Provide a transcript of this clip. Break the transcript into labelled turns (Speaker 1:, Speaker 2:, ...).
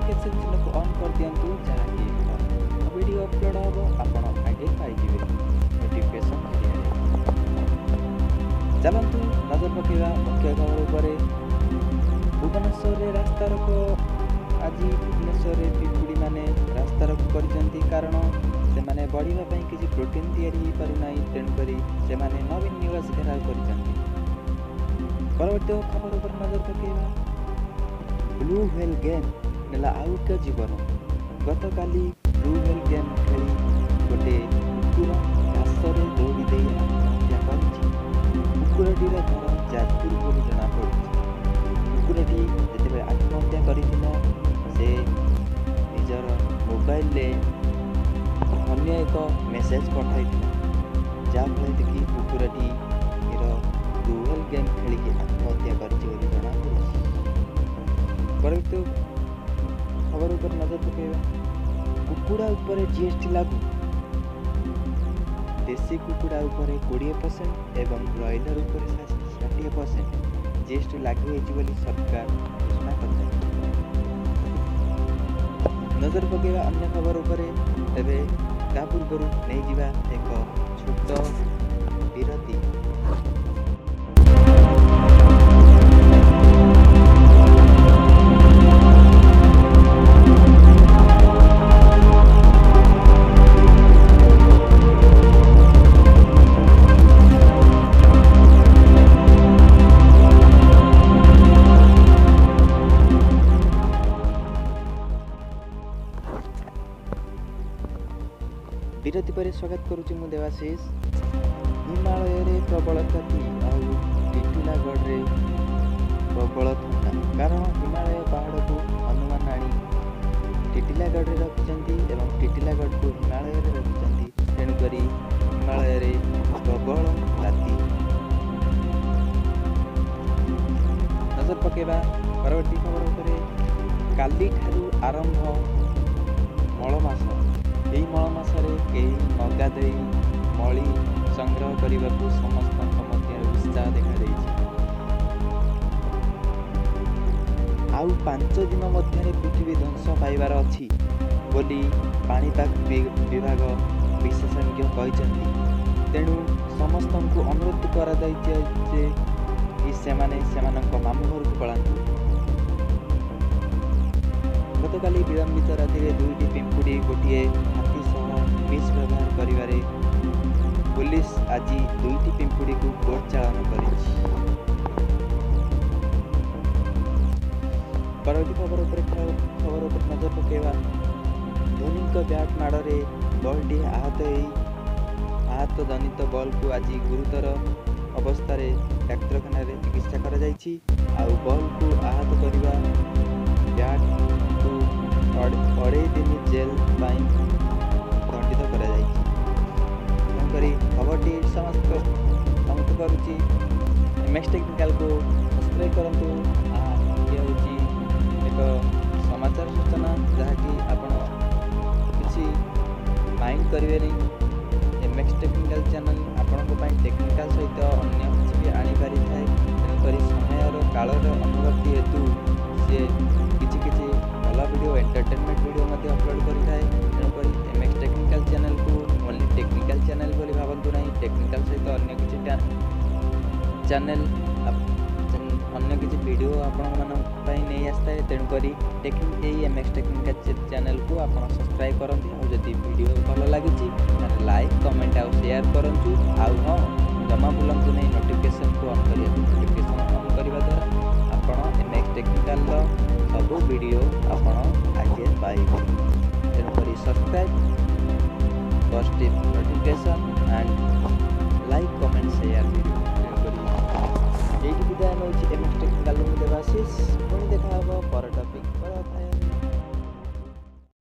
Speaker 1: Notification ଚିହ୍ନକୁ on କରିଦିଅନ୍ତୁ, ଯାହାକି ଭିଡ଼ିଓ ଅପଲୋଡ଼ ହେବ ଆପଣ ଆଗେ ପାଇଯିବେ ନୋଟିଫିକେସନ୍ ଜରିଆରେ। ଚାଲନ୍ତୁ ନଜର ପକାଇବା ମୁଖ୍ୟ ଖବର ଉପରେ। ଭୁବନେଶ୍ୱରରେ ରାସ୍ତାରୋକ। ଆଜି ଭୁବନେଶ୍ୱରରେ ପିମ୍ପୁଡ଼ିମାନେ ରାସ୍ତାରୋକ କରିଛନ୍ତି, କାରଣ ସେମାନେ ବଢ଼ିବା ପାଇଁ କିଛି ପ୍ରୋଟିନ୍ ତିଆରି ହୋଇପାରୁନାହିଁ, ତେଣୁକରି ସେମାନେ ନବୀନ ନିବାସ ଘେରାଉ କରିଛନ୍ତି। ପରବର୍ତ୍ତୀ ଖବର ଉପରେ ନଜର ପକାଇବା। ବ୍ଲୁ ହ୍ୱେଲ୍ ଗେମ୍ ନେଲା ଆଉ ଏକ ଜୀବନ। ଗତକାଲି ବ୍ଲୁ ହ୍ୱେଲ୍ ଗେମ୍ ଖେଳି ଗୋଟେ କୁକୁର ଘାସରେ ଦୌଡ଼ି ଦେଇ ଆତ୍ମହତ୍ୟା କରିଛି। କୁକୁରଟିର ଘର ଯାଜପୁର ବୋଲି ଜଣାପଡ଼ିଛି। କୁକୁରଟି ଯେତେବେଳେ ଆତ୍ମହତ୍ୟା କରିଥିଲା, ସେ ନିଜର ମୋବାଇଲରେ ଅନ୍ୟ ଏକ ମେସେଜ ପଠାଇଥିଲା, ଯାହାଫଳରେ କି କୁକୁରଟିର ବ୍ଲୁ ହ୍ୱେଲ୍ ଗେମ୍ ଖେଳିକି ଆତ୍ମହତ୍ୟା କରିଛି ବୋଲି ଜଣାପଡ଼ିଛି। ପରବର୍ତ୍ତୀ ଖବର ଉପରେ ନଜର ପକାଇବା। କୁକୁଡ଼ା ଉପରେ GST ଲାଗୁ। ଦେଶୀ କୁକୁଡ଼ା ଉପରେ 20% ଏବଂ ବ୍ରଏଲର ଉପରେ 60% GST ଲାଗୁ ହୋଇଛି ବୋଲି ସରକାର ଘୋଷଣା କରିଛନ୍ତି। ନଜର ପକାଇବା ଅନ୍ୟ ଖବର ଉପରେ। ତେବେ ତା ପୂର୍ବରୁ ନେଇଯିବା ଏକ ଛୋଟ ବିରତି। ବିରତି ପରେ ସ୍ୱାଗତ କରୁଛି ମୁଁ ଦେବାଶିଷ। ହିମାଳୟରେ ପ୍ରବଳ ତାତି ଆଉ ଟିଟିଲାଗଡ଼ରେ ପ୍ରବଳ ଥଣ୍ଡା, କାରଣ ହିମାଳୟ ପାହାଡ଼କୁ ହନୁମାନ ଆଣି ଟିଟିଲାଗଡ଼ରେ ରଖିଛନ୍ତି ଏବଂ ଟିଟିଲାଗଡ଼କୁ ହିମାଳୟରେ ରଖିଛନ୍ତି, ତେଣୁକରି ହିମାଳୟରେ ପ୍ରବଳ ତାତି। ନଜର ପକାଇବା ପରବର୍ତ୍ତୀ ଖବର ଉପରେ। କାଲିଠାରୁ ଆରମ୍ଭ ମଳମାସ। ଏହି ମଳ ମାସରେ କେହି ନଗାଧୋଇ ମଳି ସଂଗ୍ରହ କରିବାକୁ ସମସ୍ତଙ୍କ ମଧ୍ୟରେ ଉତ୍ସାହ ଦେଖାଦେଇଛି। ଆଉ 5 ଦିନ ମଧ୍ୟରେ ପୃଥିବୀ ଧ୍ୱଂସ ପାଇବାର ଅଛି ବୋଲି ପାଣିପାଗ ବିଭାଗ ବିଶେଷଜ୍ଞ କହିଛନ୍ତି। ତେଣୁ ସମସ୍ତଙ୍କୁ ଅନୁରୋଧ କରାଯାଇଛି ଯେ କି ସେମାନେ ସେମାନଙ୍କ ମାମୁଁ ଘରକୁ ପଳାନ୍ତୁ। ଗତକାଲି ବିଳମ୍ବିତ ରାତିରେ 2ଟି ପିମ୍ପୁଡ଼ି ଗୋଟିଏ ହାତୀ ସହ ମିସ୍ବ୍ୟବହାର କରିବାରେ ପୋଲିସ ଆଜି 2ଟି ପିମ୍ପୁଡ଼ିକୁ କୋର୍ଟ ଚାଲାଣ କରିଛି। ପରବର୍ତ୍ତୀ ଖବର ଉପରେ ନଜର ପକାଇବା। ଧୋନିଙ୍କ ବ୍ୟାଟ୍ ମାଡ଼ରେ ବଲ୍ଟି ଆହତ ହେଇ ଆହତ ଜନିତ ବଲ୍କୁ ଆଜି ଗୁରୁତର ଅବସ୍ଥାରେ ଡାକ୍ତରଖାନାରେ ଚିକିତ୍ସା କରାଯାଇଛି। ଆଉ ବଲ୍କୁ ଆହତ କରିବା ବ୍ୟାଟ୍କୁ 2.5 ଦିନ ଜେଲ୍ ପାଇଁ ଦଣ୍ଡିତ କରାଯାଇଛି। ତେଣୁକରି ଖବରଟି ସମାପ୍ତ କରୁଛି। ଏମ୍ଏକ୍ସ ଟେକ୍ନିକାଲକୁ ସବସ୍କ୍ରାଇବ୍ କରନ୍ତୁ। ଇଏ ହେଉଛି ଏକ ସମାଚାର ସୂଚନା, ଯାହାକି ଆପଣ କିଛି ମାଇଣ୍ଡ କରିବେନି। ଏମ୍ଏକ୍ସ ଟେକ୍ନିକାଲ ଚ୍ୟାନେଲ୍ ଆପଣଙ୍କ ପାଇଁ ଟେକ୍ନିକାଲ ସହିତ ଅନ୍ୟ କିଛି ବି ଆଣିପାରିଥାଏ। ତେଣୁକରି ସମୟର କାଳର ଅନୁଭୂତି ହେତୁ ସିଏ କିଛି କିଛି ଭଲ ଭିଡ଼ିଓ, ଏଣ୍ଟରଟେନମେଣ୍ଟ ଭିଡ଼ିଓ ମଧ୍ୟ ଅପଲୋଡ଼ କରିଥାଏ। ତେଣୁକରି ଏମ୍ଏକ୍ସ ଟେକ୍ନିକାଲ ଚ୍ୟାନେଲକୁ ଓନ୍ଲି ଟେକ୍ନିକାଲ ଚ୍ୟାନେଲ୍ ବୋଲି ଭାବନ୍ତୁ ନାହିଁ। ଟେକ୍ନିକାଲ ସହିତ ଅନ୍ୟ କିଛି ଚ୍ୟାନେଲ୍, ଅନ୍ୟ କିଛି ଭିଡ଼ିଓ ଆପଣମାନଙ୍କ ପାଇଁ ନେଇ ଆସିଥାଏ। ତେଣୁକରି ଏଇ ଏମ୍ଏକ୍ସ ଟେକ୍ନିକାଲ ଚ୍ୟାନେଲକୁ ଆପଣ ସବସ୍କ୍ରାଇବ୍ କରନ୍ତୁ। ଆଉ ଯଦି ଭିଡ଼ିଓ ଭଲ ଲାଗୁଛି ତାହେଲେ ଲାଇକ୍, କମେଣ୍ଟ ଆଉ ସେୟାର କରନ୍ତୁ। ଆଉ ହଁ, ଜମା ଭୁଲନ୍ତୁ ନାହିଁ ନୋଟିଫିକେସନ୍କୁ ଅନ୍ କରିବାକୁ। ନୋଟିଫିକେସନ୍ ଅନ୍ କରିବା ଦ୍ୱାରା ଆପଣ ଏମ୍ଏକ୍ସ ଟେକ୍ନିକାଲର ସବୁ ଭିଡ଼ିଓ ଆପଣ ଆଗେ ପାଇବେ। ତେଣୁକରି subscribe, positive notification and like, comment, share video. ତେଣୁକରି ଏଇଠି ବିଦାୟ ନେଉଛି ଏମ୍ଏକ୍ସ ଟେକ୍ନିକାଲରୁ ମୁଁ ଦେବାଶିଷ। ପୁଣି ଦେଖା ହେବ ପର ଟପିକ୍।